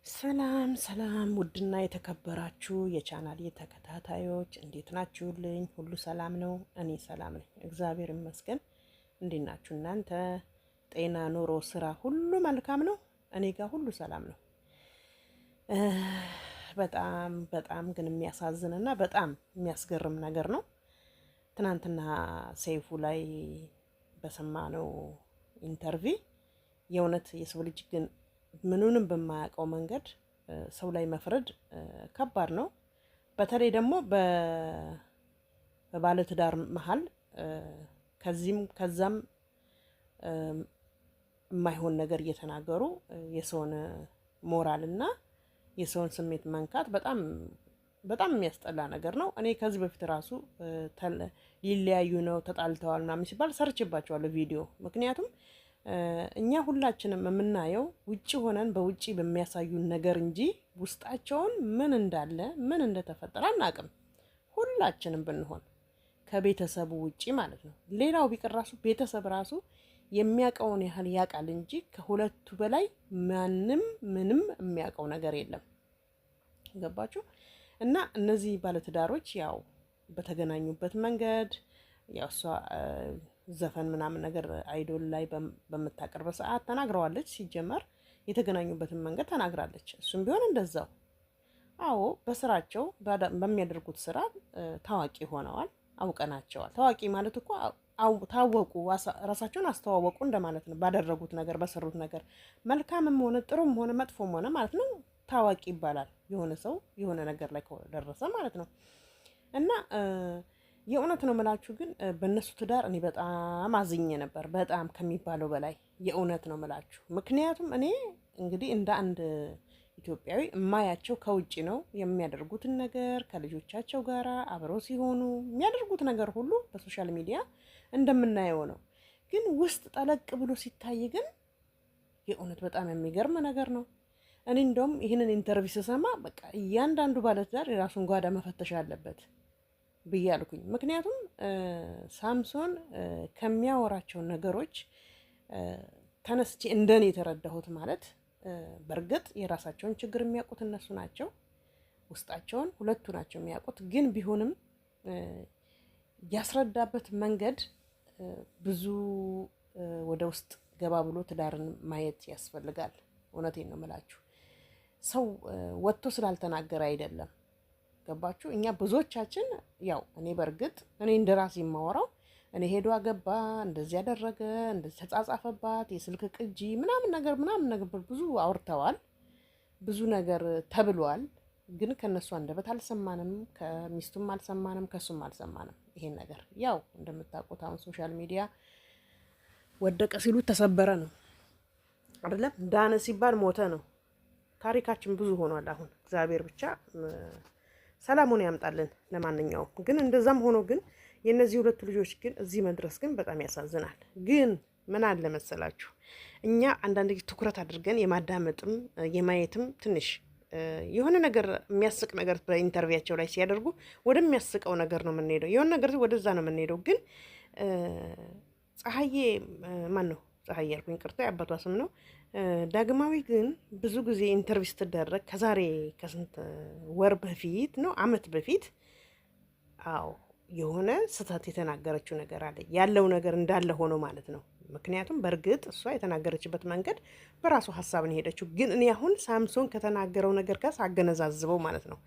ሰላም ሰላም፣ ውድና የተከበራችሁ የቻናል ተከታታዮች እንዴት ናችሁልኝ? ሁሉ ሰላም ነው? እኔ ሰላም ነኝ፣ እግዚአብሔር ይመስገን። እንዴት ናችሁ እናንተ? ጤና፣ ኑሮ፣ ስራ ሁሉ መልካም ነው? እኔ ጋር ሁሉ ሰላም ነው። በጣም በጣም ግን የሚያሳዝን እና በጣም የሚያስገርም ነገር ነው። ትናንትና ሰይፉ ላይ በሰማነው interview የእውነት የሰው ልጅ ግን ምኑንም በማያውቀው መንገድ ሰው ላይ መፍረድ ከባድ ነው። በተለይ ደግሞ በባለትዳር መሀል ከዚህም ከዛም የማይሆን ነገር እየተናገሩ የሰውን ሞራል እና የሰውን ስሜት መንካት በጣም በጣም የሚያስጠላ ነገር ነው። እኔ ከዚህ በፊት ራሱ ሊለያዩ ነው፣ ተጣልተዋል ምናምን ሲባል ሰርቼባቸዋለሁ ቪዲዮ። ምክንያቱም እኛ ሁላችንም የምናየው ውጭ ሆነን በውጭ በሚያሳዩን ነገር እንጂ ውስጣቸውን ምን እንዳለ፣ ምን እንደተፈጠረ አናቅም። ሁላችንም ብንሆን ከቤተሰቡ ውጪ ማለት ነው። ሌላው ቢቀር ራሱ ቤተሰብ ራሱ የሚያውቀውን ያህል ያውቃል እንጂ ከሁለቱ በላይ ማንም ምንም የሚያውቀው ነገር የለም። ገባችሁ? እና እነዚህ ባለትዳሮች ያው በተገናኙበት መንገድ፣ ያው እሷ ዘፈን ምናምን ነገር አይዶል ላይ በምታቀርበ ሰዓት ተናግረዋለች። ሲጀመር የተገናኙበትን መንገድ ተናግራለች። እሱም ቢሆን እንደዛው። አዎ፣ በስራቸው በሚያደርጉት ስራ ታዋቂ ሆነዋል፣ አውቀናቸዋል። ታዋቂ ማለት እኮ ታወቁ፣ ራሳቸውን አስተዋወቁ እንደማለት ነው። ባደረጉት ነገር፣ በሰሩት ነገር መልካምም ሆነ ጥሩም ሆነ መጥፎም ሆነ ማለት ነው ታዋቂ ይባላል። የሆነ ሰው የሆነ ነገር ላይ ከደረሰ ማለት ነው። እና የእውነት ነው ምላችሁ ግን በእነሱ ትዳር እኔ በጣም አዝኜ ነበር፣ በጣም ከሚባለው በላይ፣ የእውነት ነው ምላችሁ። ምክንያቱም እኔ እንግዲህ እንደ አንድ ኢትዮጵያዊ እማያቸው ከውጭ ነው፣ የሚያደርጉትን ነገር፣ ከልጆቻቸው ጋር አብረው ሲሆኑ የሚያደርጉት ነገር ሁሉ በ social media እንደምናየው ነው። ግን ውስጥ ጠለቅ ብሎ ሲታይ ግን የእውነት በጣም የሚገርም ነገር ነው። እኔ እንደውም ይህንን interview ስሰማ በቃ እያንዳንዱ ባለትዳር የራሱን ጓዳ መፈተሽ አለበት ብዬ አልኩኝ። ምክንያቱም ሳምሶን ከሚያወራቸው ነገሮች ተነስቼ እንደኔ የተረዳሁት ማለት በእርግጥ የራሳቸውን ችግር የሚያውቁት እነሱ ናቸው። ውስጣቸውን ሁለቱ ናቸው የሚያውቁት። ግን ቢሆንም ያስረዳበት መንገድ ብዙ ወደ ውስጥ ገባ ብሎ ትዳርን ማየት ያስፈልጋል። እውነቴን ነው የምላችሁ። ሰው ወጥቶ ስላልተናገረ አይደለም። ገባችሁ? እኛ ብዙዎቻችን ያው እኔ በእርግጥ እኔ እንደ ራሴ የማወራው እኔ ሄዶ አገባ፣ እንደዚህ ያደረገ፣ እንደዚህ ተጻጻፈባት፣ የስልክ ቅጂ ምናምን ነገር ምናምን ነገር ብዙ አውርተዋል፣ ብዙ ነገር ተብሏል። ግን ከነሱ አንደበት አልሰማንም፣ ከሚስቱም አልሰማንም፣ ከሱም አልሰማንም። ይሄን ነገር ያው እንደምታውቁት አሁን social media ወደቀ ሲሉት ተሰበረ ነው አይደለም፣ ዳነ ሲባል ሞተ ነው። ታሪካችን ብዙ ሆኗል። አሁን እግዚአብሔር ብቻ ሰላሙን ያምጣልን። ለማንኛውም ግን እንደዛም ሆኖ ግን የእነዚህ ሁለቱ ልጆች ግን እዚህ መድረስ ግን በጣም ያሳዝናል። ግን ምን አለ መሰላችሁ፣ እኛ አንዳንድ ጊዜ ትኩረት አድርገን የማዳመጥም የማየትም ትንሽ የሆነ ነገር የሚያስቅ ነገር በ interview ያቸው ላይ ሲያደርጉ ወደሚያስቀው ነገር ነው የምንሄደው። የሆነ ነገር ወደዛ ነው የምንሄደው። ግን ፀሐዬ፣ ማን ነው ፀሐዬ ያልኩኝ፣ ይቅርታ፣ የአባቷ ስም ነው። ዳግማዊ ግን ብዙ ጊዜ interview ስትደረግ ከዛሬ ከስንት ወር በፊት ነው፣ አመት በፊት፣ አዎ የሆነ ስህተት የተናገረችው ነገር አለ፣ ያለው ነገር እንዳለ ሆኖ ማለት ነው። ምክንያቱም በእርግጥ እሷ የተናገረችበት መንገድ በራሱ ሀሳብ ነው የሄደችው። ግን እኔ አሁን ሳምሶን ከተናገረው ነገር ጋር ሳገነዛዝበው ማለት ነው።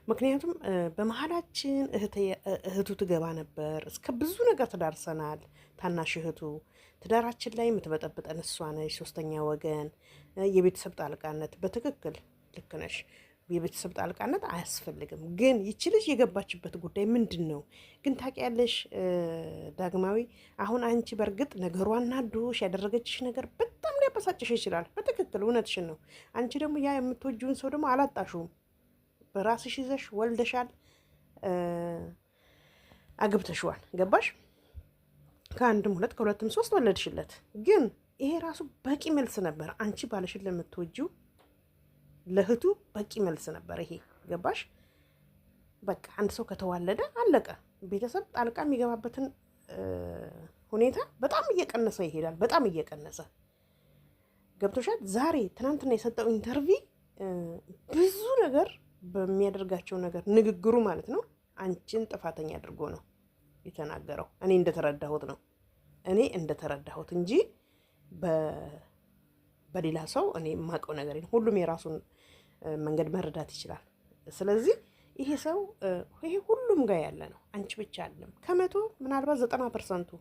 ምክንያቱም በመሀላችን እህቱ ትገባ ነበር፣ እስከ ብዙ ነገር ተዳርሰናል። ታናሽ እህቱ ትዳራችን ላይ የምትበጠብጠን እሷ ነች። ሶስተኛ ወገን፣ የቤተሰብ ጣልቃነት፣ በትክክል ልክ ነሽ። የቤተሰብ ጣልቃነት አያስፈልግም። ግን ይቺ ልጅ የገባችበት ጉዳይ ምንድን ነው? ግን ታውቂያለሽ ዳግማዊ፣ አሁን አንቺ በእርግጥ ነገሯ አናዶሽ ያደረገችሽ ነገር በጣም ሊያበሳጭሽ ይችላል። በትክክል እውነትሽን ነው። አንቺ ደግሞ ያ የምትወጂውን ሰው ደግሞ አላጣሽውም። በራስሽ ይዘሽ ወልደሻል፣ አግብተሽዋል። ገባሽ? ከአንድም ሁለት፣ ከሁለትም ሶስት ወለድሽለት። ግን ይሄ ራሱ በቂ መልስ ነበር። አንቺ ባልሽን ለምትወጂው ለእህቱ በቂ መልስ ነበር ይሄ። ገባሽ? በቃ አንድ ሰው ከተዋለደ አለቀ። ቤተሰብ ጣልቃ የሚገባበትን ሁኔታ በጣም እየቀነሰ ይሄዳል። በጣም እየቀነሰ፣ ገብቶሻል? ዛሬ ትናንትና የሰጠው interview ብዙ ነገር በሚያደርጋቸው ነገር ንግግሩ ማለት ነው አንቺን ጥፋተኛ አድርጎ ነው የተናገረው። እኔ እንደተረዳሁት ነው፣ እኔ እንደተረዳሁት እንጂ በሌላ ሰው እኔ የማውቀው ነገር የለም። ሁሉም የራሱን መንገድ መረዳት ይችላል። ስለዚህ ይሄ ሰው ይሄ ሁሉም ጋር ያለ ነው፣ አንቺ ብቻ አይደለም። ከ100 ምናልባት 90% ኡ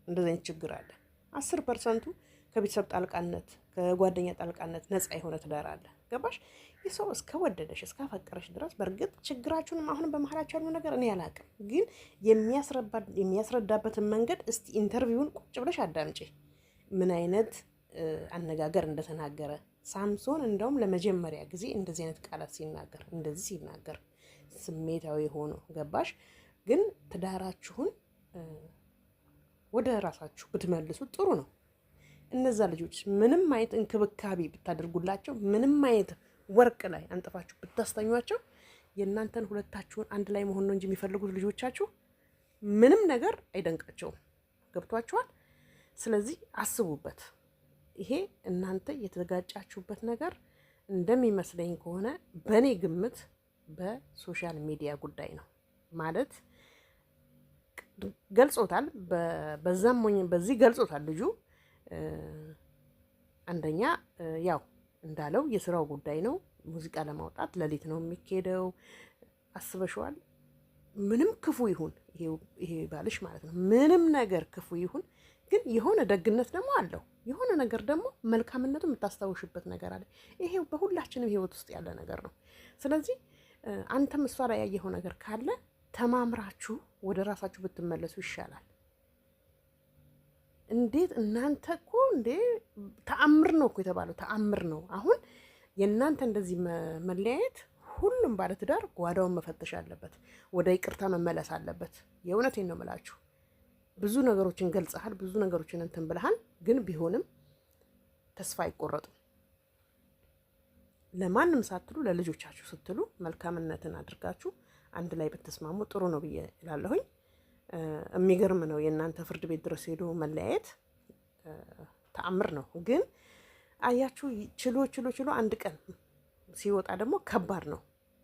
እንደዚህ አይነት ችግር አለ። 10% ኡ ከቤተሰብ ጣልቃነት ከጓደኛ ጣልቃነት ነፃ የሆነ ትዳር አለ። ገባሽ? ይህ ሰው እስከ ወደደሽ እስካፈቀረሽ ድረስ በእርግጥ ችግራችሁንም አሁንም በመሀላችሁ ያለው ነገር እኔ አላውቅም፣ ግን የሚያስረዳበትን መንገድ እስቲ interview ውን ቁጭ ብለሽ አዳምጪ፣ ምን አይነት አነጋገር እንደተናገረ ሳምሶን። እንደውም ለመጀመሪያ ጊዜ እንደዚህ አይነት ቃላት ሲናገር፣ እንደዚህ ሲናገር ስሜታዊ ሆኖ፣ ገባሽ? ግን ትዳራችሁን ወደ ራሳችሁ ብትመልሱ ጥሩ ነው። እነዛ ልጆች ምንም አይነት እንክብካቤ ብታደርጉላቸው፣ ምንም አይነት ወርቅ ላይ አንጥፋችሁ ብታስተኟቸው የእናንተን ሁለታችሁን አንድ ላይ መሆን ነው እንጂ የሚፈልጉት ልጆቻችሁ ምንም ነገር አይደንቃቸውም። ገብቷችኋል? ስለዚህ አስቡበት። ይሄ እናንተ የተጋጫችሁበት ነገር እንደሚመስለኝ ከሆነ በእኔ ግምት በ social media ጉዳይ ነው፣ ማለት ገልጾታል። በዛም በዚህ ገልጾታል ልጁ። አንደኛ ያው እንዳለው የስራው ጉዳይ ነው። ሙዚቃ ለማውጣት ሌሊት ነው የሚኬደው። አስበሽዋል? ምንም ክፉ ይሁን ይሄ ባልሽ ማለት ነው፣ ምንም ነገር ክፉ ይሁን፣ ግን የሆነ ደግነት ደግሞ አለው። የሆነ ነገር ደግሞ መልካምነቱ የምታስታውሽበት ነገር አለ። ይሄ በሁላችንም ሕይወት ውስጥ ያለ ነገር ነው። ስለዚህ አንተም እሷ ላይ ያየኸው ነገር ካለ ተማምራችሁ ወደ ራሳችሁ ብትመለሱ ይሻላል። እንዴት እናንተ እኮ እንዴ ተአምር ነው እኮ የተባለው፣ ተአምር ነው። አሁን የእናንተ እንደዚህ መለያየት ሁሉም ባለትዳር ጓዳውን መፈተሽ አለበት፣ ወደ ይቅርታ መመለስ አለበት። የእውነቴን ነው የምላችሁ። ብዙ ነገሮችን ገልጸሃል፣ ብዙ ነገሮችን እንትን ብለሃል። ግን ቢሆንም ተስፋ አይቆረጥም። ለማንም ሳትሉ ለልጆቻችሁ ስትሉ መልካምነትን አድርጋችሁ አንድ ላይ ብትስማሙ ጥሩ ነው ብዬ እላለሁኝ። የሚገርም ነው የእናንተ ፍርድ ቤት ድረስ ሄዶ መለያየት ተአምር ነው። ግን አያችሁ፣ ችሎ ችሎ ችሎ አንድ ቀን ሲወጣ ደግሞ ከባድ ነው።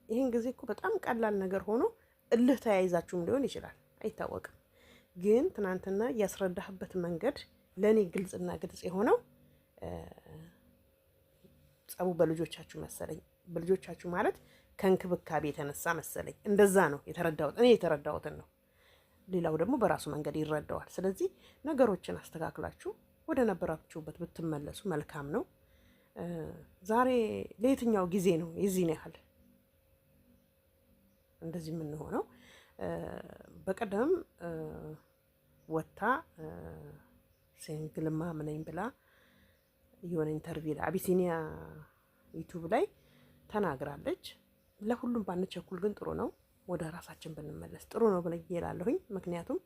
ይህን ጊዜ እኮ በጣም ቀላል ነገር ሆኖ እልህ ተያይዛችሁም ሊሆን ይችላል፣ አይታወቅም። ግን ትናንትና ያስረዳህበት መንገድ ለእኔ ግልጽና ግልጽ የሆነው ጸቡ በልጆቻችሁ መሰለኝ። በልጆቻችሁ ማለት ከእንክብካቤ የተነሳ መሰለኝ። እንደዛ ነው የተረዳሁት፣ እኔ የተረዳሁትን ነው። ሌላው ደግሞ በራሱ መንገድ ይረዳዋል። ስለዚህ ነገሮችን አስተካክላችሁ ወደ ነበራችሁበት ብትመለሱ መልካም ነው። ዛሬ ለየትኛው ጊዜ ነው የዚህን ያህል እንደዚህ የምንሆነው? በቀደም ወታ single mom ነኝ ብላ የሆነ interview ላይ አቢሲኒያ YouTube ላይ ተናግራለች። ለሁሉም ባንቸኩል ግን ጥሩ ነው፣ ወደ ራሳችን ብንመለስ ጥሩ ነው ብዬ እላለሁኝ። ምክንያቱም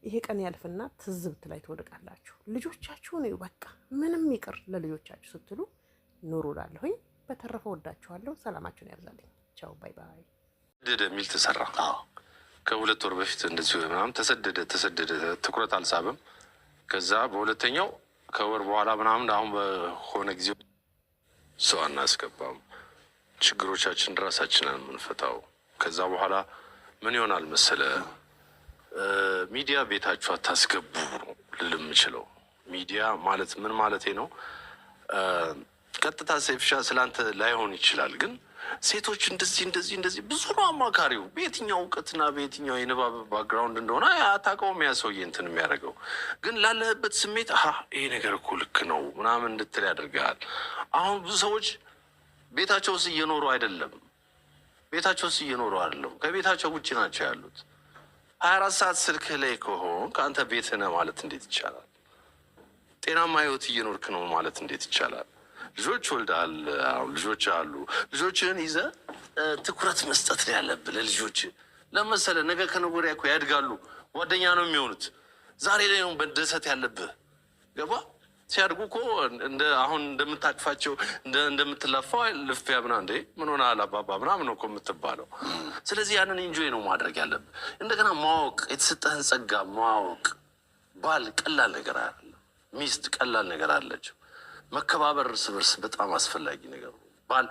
ይሄ ቀን ያልፍና ትዝብት ላይ ትወድቃላችሁ። ልጆቻችሁን እዩ፣ በቃ ምንም ይቅር ለልጆቻችሁ ስትሉ ኑሩ እላለሁኝ። በተረፈ ወዳችኋለሁ። ሰላማችሁን ያብዛልኝ። ቻው፣ bye bye። ተሰደደ የሚል ተሰራ። ከ2 ወር በፊት እንደዚሁ ምናምን ተሰደደ ተሰደደ፣ ትኩረት አልሳብም። ከዛ በሁለተኛው ከወር በኋላ ምናምን አሁን በሆነ ጊዜ ሰው አናስገባም፣ ችግሮቻችን ራሳችንን የምንፈታው። ከዛ በኋላ ምን ይሆናል መሰለ፣ ሚዲያ ቤታችሁ አታስገቡ ልል የምችለው ሚዲያ ማለት ምን ማለቴ ነው? ቀጥታ ሰይፍሻ ስላንተ ላይሆን ይችላል፣ ግን ሴቶች እንደዚህ እንደዚህ እንደዚህ ብዙ ነው አማካሪው። በየትኛው እውቀትና በየትኛው የንባብ background እንደሆነ አታውቀውም። ያ ሰውዬ እንትን የሚያደርገው ግን ላለህበት ስሜት አሀ ይሄ ነገር እኮ ልክ ነው ምናምን እንድትል ያደርግሃል። አሁን ብዙ ሰዎች ቤታቸው ውስጥ እየኖሩ አይደለም፣ ቤታቸው ውስጥ እየኖሩ አይደለም፣ ከቤታቸው ውጭ ናቸው ያሉት። 24 ሰዓት ስልክህ ላይ ከሆንክ አንተ ቤትህ ነህ ማለት እንዴት ይቻላል? ጤናማ ህይወት እየኖርክ ነው ማለት እንዴት ይቻላል? ልጆች ወልደሃል፣ አሁን ልጆች አሉ። ልጆችህን ይዘህ ትኩረት መስጠት ነው ያለብህ ለልጆች። ለመሰለ ነገ ከነገ ወዲያ እኮ ያድጋሉ፣ ጓደኛ ነው የሚሆኑት። ዛሬ ላይ ነው መደሰት ያለብህ። ገባ? ሲያድጉ እኮ እንደ አሁን እንደምታቅፋቸው እንደምትለፋው ልፊያ ምናምን እንዴ ምን ሆነሃል አባባ ምናምን ነው እኮ የምትባለው። ስለዚህ ያንን enjoy ነው ማድረግ ያለብህ። እንደገና ማወቅ፣ የተሰጠህን ጸጋ ማወቅ። ባል ቀላል ነገር አይደለም። ሚስት ቀላል ነገር አለችው። መከባበር እርስ በርስ በጣም አስፈላጊ ነገር ነው። ባል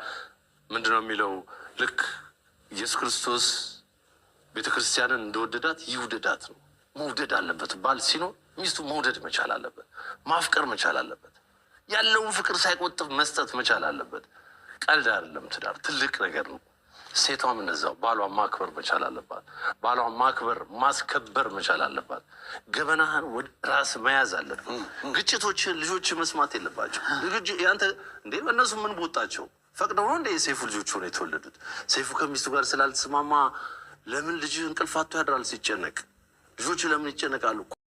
ምንድነው የሚለው? ልክ ኢየሱስ ክርስቶስ ቤተክርስቲያንን እንደወደዳት ይውደዳት ነው። መውደድ አለበት። ባል ሲኖር ሚስቱ መውደድ መቻል አለበት። ማፍቀር መቻል አለበት። ያለውን ፍቅር ሳይቆጥብ መስጠት መቻል አለበት። ቀልድ አይደለም። ትዳር ትልቅ ነገር ነው። ሴቷም እንደዛው ባሏን ማክበር መቻል አለባት። ባሏን ማክበር ማስከበር መቻል አለባት። ገበናህን ወደ ራስ መያዝ አለብህ። ግጭቶችን ልጆች መስማት የለባቸው። ያንተ እንዴ እነሱ ምን ቦጣቸው? ፈቅደው ነው እንደ የሰይፉ ልጆች ሆነው የተወለዱት? ሰይፉ ከሚስቱ ጋር ስላልተስማማ ለምን ልጅ እንቅልፍ አጥቶ ያድራል ሲጨነቅ? ልጆቹ ለምን ይጨነቃሉ?